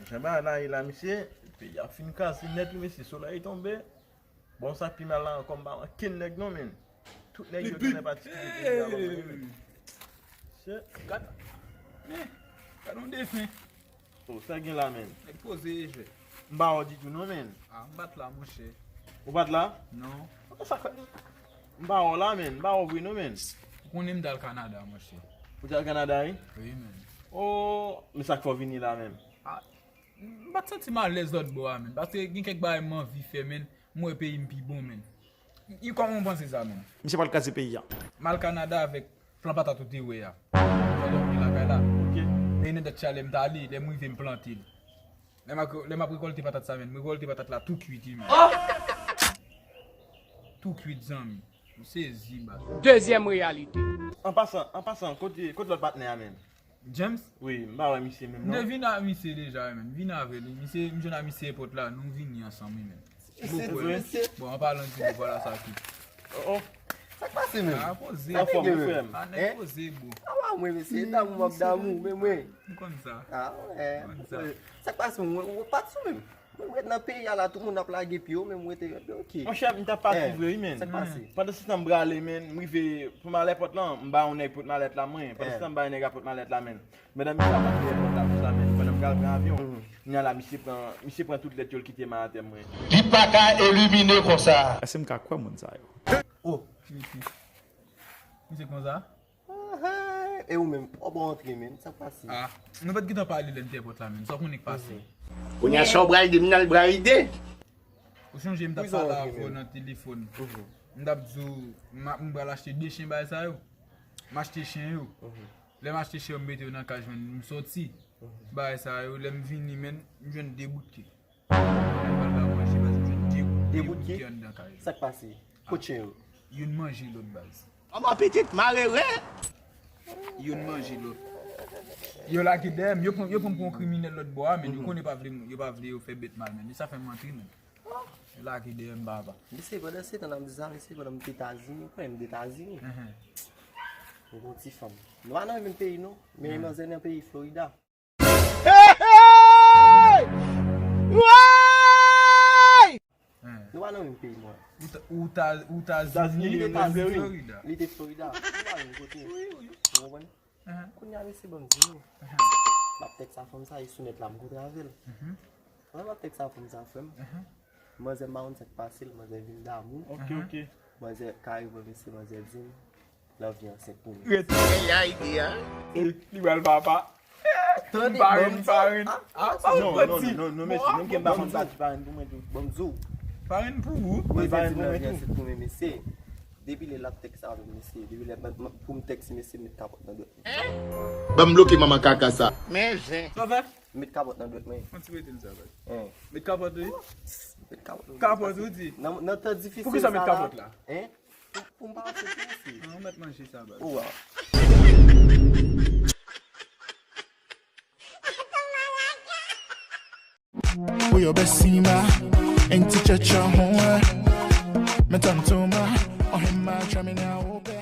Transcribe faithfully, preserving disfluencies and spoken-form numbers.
Jan bagay la ye la, mesye, peyi a fin kraze nèt, wi, mesye, solèy tonbe. Bon, sa k pi mal la ankò, m pa wè kenn nèg non, men. Tout nèg yo genlè pati kite peyi a ban mwen, wi. Shit. Gad, men, gad yon defen. Oh, sa gen la, men. Nèg poze e jwèt. M pa wè w ditou non, men. Ah, m pa t la, monchè. Ou pa t la? Non. Sa fè? M pa wè w la, men. M pa wè w vre non, men. Ou konnen m t al Kanada, monchè. Ou t al Kanada, wi? Wi, men. Oh, men sa k fè w vini la, men? Ah, m pa t santi m alèz lòt bò a, men. Paske gen kèk bagay m anvi fè, men. M wè peyi m pi bon, men. E kòman w panse sa, men? Misye pral kraze peyi a. M al Kanada avèk plan patat ou te wè a. Sa w ap gen lakay la. Ok. E nan dat chalè m t ale, lè m rive m plante l. Lè m ap, lè m ap rekòlte patat sa, men, m rekòlte patat la tou kwit, wi, men. Tou kwit, zanmi. M sezi, baz. Dezyèm reyalite. An pasan, an pasan, kote, kote lòt patnè a, men? James? Wi, m pa wè misye menm non. M te vin ak misye deja, wi, men. M vin avè li. Misye, m jwenn ak misye epòt la, nou vini ansanm, wi, men. Misye di mesye. Bon, an palan di, vwala sa ki. Oh, oh. Sa k pase menm? Ah, poze. Anfòm, wi, frè m. Ah, nèg poze, bro. Ah, mwen, mesye, damou, m ap damou, men mwen. M konn sa. Ah, wè. M konn sa. Sa k pase, mwen, mwen pa t sou menm. Mwen, mwen nan peyi a la, tout moun ap lage pye yo, men mwen te, ok. Monchè, m t ap pati vre, wi, men. Sa k pase? Pandan se tan m prale, men, m rive pou malèt la, m ba yon nèg pot malèt la, mwen. Pandan se tan m ba yon nèg a pot malèt la, men. Medam, misye ap antre èpòt la konsa, men, pandan m pral pran avyon, kounye a la, misye pran, misye pran tout lèt yo, l kite m atè, mwen. Li pa ka elimine konsa. Èske m ka kwè moun sa yo? Oh. Misye konsa? Ah, e ou menm, w ap antre, men, sa k pase? Ah, nou pa t gentan pale lè n te èpòt la, men, sa w konnen k pase? Kounye a, sa w pral di m nan, l pral di. Ou chonje m t ap pale avè w nan telefòn. M t ap di w, m a, m pral achte de chen bagay sa yo. M achte chen yo. Lè m achte chen yo, m mete yo nan kay, men m soti. Bagay sa yo, lè m vini, men m jwenn de bout ke. Lè m pral ba yo manje, baz, m jwenn de, de bout ke anndan kay la. Sa k pase? Kot chen yo? Youn manje lòt, baz. Kòman pitit malere? Youn manje lòt. Yo lage dèyè m, yo pran, yo pran m pou yon kriminèl lòt bò a, men yo konnen pa vle, yo pa vle yo fè bèt mal, men sa fè m antre, men. Yo lage dèyè m, baba. Mesye, pandan se tan n ap di sa, mesye, pandan m te Etazini, ou konnen m te Etazini. Mwen gen yon ti fanm. Nou pa nan menm peyi, non, men manzè nan peyi Florida. Hey! Hey! Nou pa nan menm peyi, mwen. Ou ta, ou ta, ou Etazini, li te Florida. Li te Florida. Nou pa menm kote. Ou konprann? Kounye a, mesye, ban m di nou. M ap tèks a fanm sa, e sou nèt la m kontre avè l. Pandan m ap tèks a fanm sa, frè m, manzè m pa konn sa k pase l, manzè vin damou. Ok, ok. Manzè kare mwen, mesye, manzè di m, l anvi ansent pou mwen. Ret. Li pral papa. Tande, m pa renn, m pa renn. Ah, non, non, non, non, mesye, menm ke m pa konn sa, ti pa renn pou mwen tou. Ban m di w. Pa renn pou ou? Manzè di m l anvi ansent pou mwen, mesye. Depi lè l ap tèks avè m, mesye. Depi lè, pou m tèks, mesye, met kapòt nan dwèt mwen. Ban m bloke manman kaka sa. Men zen. Sa fè? Met kapòt nan dwèt mwen. Fon ti rete l sa, baz. Met kapòt, wi. Met kapòt. Kapòt, ou di? Nan, nan tan difisil sa la. Poukisa met kapòt la? Hein? Pou, pou m pa ansent pou mesye. An, ou mèt manje sa, baz. Oh, wow. Huyo besima, enti chacha hon. Metantuma, ohima chamina obe.